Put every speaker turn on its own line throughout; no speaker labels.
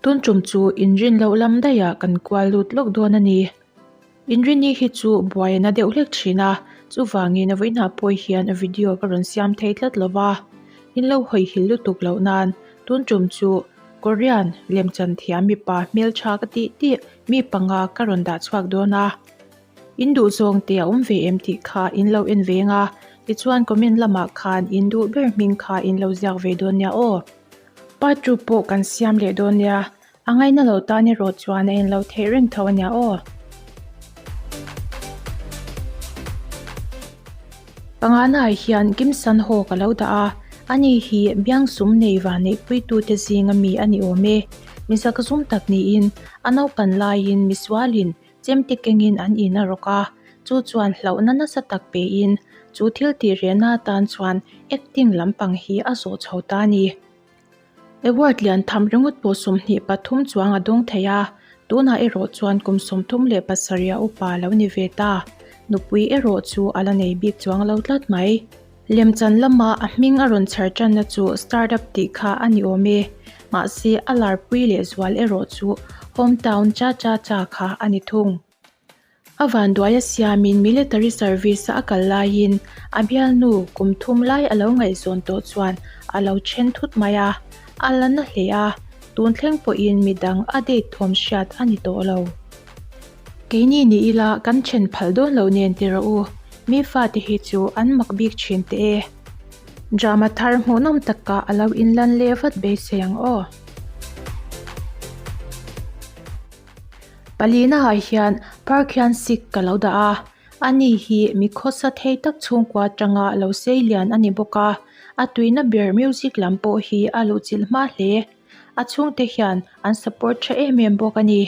Tun tum chu inrin loh lam daihah kan kual lut lawk dawn a ni. Inrini hi chu buai a na deuh hlek thin a, chuvangin vawiinah pawh hian video ka rawn siam thei tlat lo va. In lo hawi hil lutuk loh nan tun tum chu Korean lemchan thiam mipa hmeltha ka tih tih mi panga ka rawn dah chhuak dawn a. In duh zawng te a awm ve em tih kha in lo en ve ang a, tichuan comment lamah khan in duh ber hming kha in lo ziak ve dawn nia aw. Part 2 pawh kan siam leh dawn nia, a ngaina lo tan erawh chuan a en lo theih reng tho ania aw. Pangana ah hian Kim San Ho ka lo dah a, ani hi biangsum nei vanneihpuitute zinga mi a ni awm e. Mizak zum tak niin a naupan laiin misualin Chemte kengin an in a rawk a, chu chuan hlauhna nasa tak pein chu thil tih rehna atan chuan acting lampang hi a zawh chho ta a ni. Award lian tham ringawt pawh 23 chuang a dawng thei a, tunah erawh chuan kum 37 a upa lo ni ve ta. Nupui erawh chu a la nei bik chuang lo tlat mai. Lemchan lama a hming a rawn chher tanna chu Startup tih kha a ni awm e. Mahse, a larpui leh zual erawh chu Hometown Cha Cha Cha kha a ni thung. A vanduai a siamin military service-a a kal laiin a bialnu kum thum lai a lo ngaihzawn tawh chuan a lo then thut mai a, a la na hle a, tun thleng pawhin midang a date thawm hriat a ni tawh lo. Keini ni ila kan then phal dawn lo nen ti rawh u, mi fate hi chu an mak bik thin teh e. Drama thar hmuhnawm takah a lo inlan leh vat beisei ang aw. Palina ah hian Park Hyun Sik ka lo dah a, ani hi mi khawsa thei tak chhungkua atanga lo sei lian a ni bawk a, a tuina ber music lam pawh hi a luhchilh hma hle. A chhungte hian an support tha em em bawk a ni.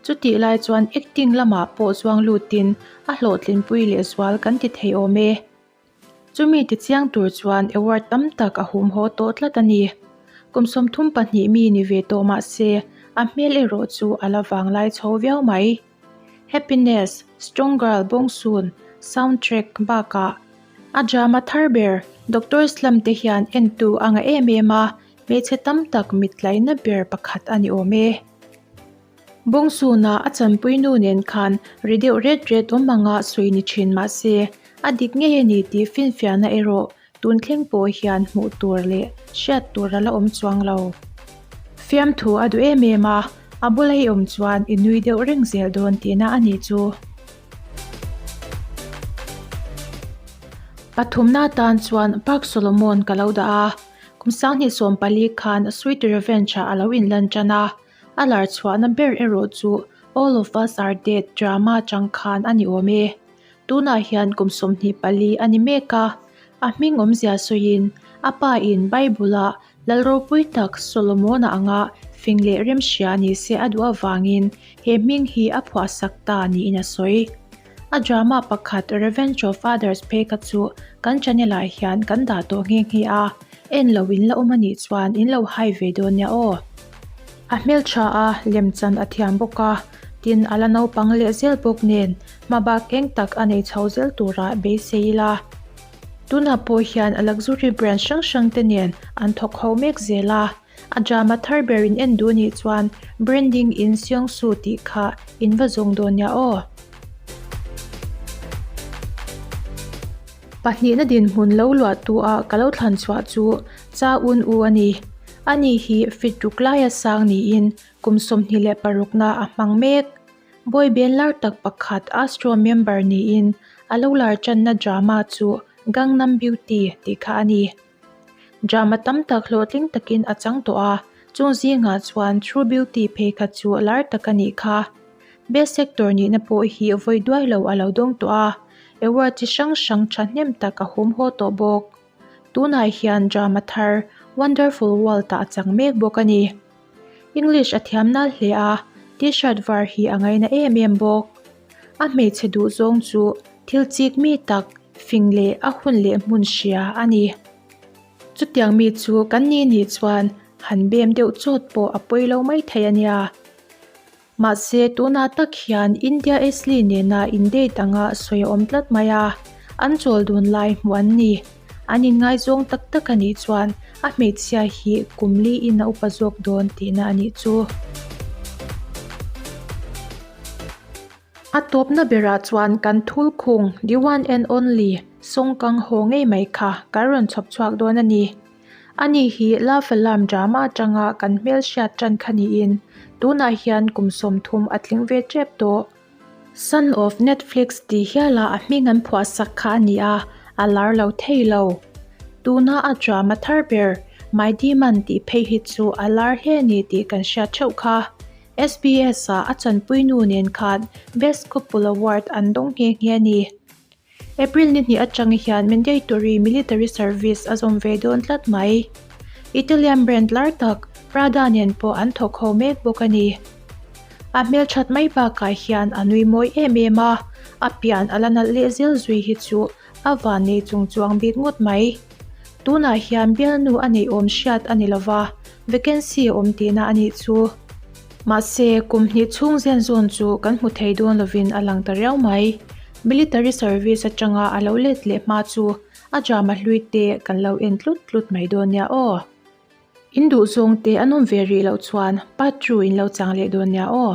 Chutih lai chuan acting lamah pawh chuang lutin a hlawhtlinpui lehzual kan ti thei awm e. Chumi ti chiang tur chuan award tam tak a hum haw tawh tlat a ni. Kum 32 mi ni ve tawh mah se a hmel erawh chu a la vanglai chho viau mai. Happiness, Strong Girl Bawngsun, soundtrack bakah a drama thar ber Doctor Slum te hian entu a ngah em em a, hmeichhe tam tak mitlaina ber pakhat a ni awm e. Bawngsunah a chanpui nu nen khan ri deuh ret ret awm anga sawi ni thin mah se, a dik ngei a ni tih finfiahna erawh tun thleng pawh hian hmuh tur leh hriat tur a la awm chuang lo. Fiamthu a duh em em a, a bula i awm chuan i nui deuh reng zel dawn tihna a nih chu. Pathumna atan chuan Park Solomon ka lo dah a, kum 2014 khan Sweet Revenge-ah a lo inlan tan a. A lar chhuahna ber erawh chu All of Us Are Dead drama chang khan a ni awm e. Tunah hian kum 24 a ni mek a, a hming awmzia sawiin a pa in Bible-a lal ropui tak Solomon-a anga fing leh remhria ni se a duh avangin he hming hi a phuahsak ta niin a sawi. A drama pakhat Revenge of Others phei kha chu kan channel ah hian kan dah tawh nghe nghe a, en lo in la awm anih chuan in lo hai ve dawn nia aw. A hmeltha a, lemchan a thiam bawk a, tin a la naupang leh zel bawk nen hmabak eng tak a nei chho zel turah beisei ila. Tunah pawh hian a luxury brand hrang hrang te nen an thawk ho mek zel a. A drama thar ber in en duh nih chuan Branding in Seong Soo tih kha in va zawng dawn nia aw. Pahnihna dinhmun lo luah tu ah ka lo thlan chhuah chu Cha Un U a ni. Ani hi fit ruk laia sang niin kum 26 na a hmang mek. Boy band lar tak pakhat Astro member niin a lo lar tanna drama chu Gangnam Beauty tih kha a ni. Drama tam tak hlawhtling takin a chang tawh a, chung zingah chuan True Beauty phei kha chu lar tak a nih kha. Best Actor nihna pawh hi vawi duai lo a lo dawng tawh a, award chi hrang hrang thahnem tak a hum haw tawh bawk. Tunah hian drama thar Wonderful World ah a chang mek bawk a ni. English a thiam nal hle a, T-shirt var hi a ngaina em em bawk. A hmeichhe duh zawng chu thil chik mi tak, fing leh a hun leh hmun hria a ni. Chutiang mi chu kan ni nih chuan han bem deuh chawt pawh a pawi lo mai thei a nia. Mahse tunah tak hian India Ashley nena in date anga sawi a awm tlat mai a, an chawl dun lai hmuh an ni. An inngaizawng tak tak a nih chuan a hmeichhia hi kum liin a upa zawk dawn tihna a nih chu. A tawpna berah chuan kan thul khung the one and only Song Kang Ho ngei mai kha kan rawn chhawp chhuak dawn a ni. Ani hi Love Alarm drama atanga kan hmelhriat tan kha niin tunah hian kum 30 a tling ve tep tawh. Son of Netflix tih hiala a hming an phuah sak kha a ni a, a lar lo thei lo. Tuna a drama thar ber My Demon tih phei hi chu a lar hle a ni tih kan hriat theuh kha. SBS-a a chanpui nu nen khan Best Couple Award an dawng nghe nghe a ni. April ni hnih atang hian mandatory military service a zawm ve dawn tlat mai. Italian brand lar tak Prada nen pawh an thawk ho mek bawk a ni. A hmelthat mai bakah hian a nui mawi em em a, a pian a la nalh leh zel zui hi chu a van nei chung chuang bik ngawt mai. Tunah hian bialnu a neih awm hriat a ni lova, vacancy a awm tihna a nih chu. Mahse, kum hnih chhung zen zawn chu kan hmu thei dawn lovin a lang ta riau mai. Military service atanga a lo let leh hma chu a drama hlui te kan lo en tlut tlut mai dawn nia aw. In duhzawng te an awm ve rih loh chuan part two in lo chang leh dawn nia aw.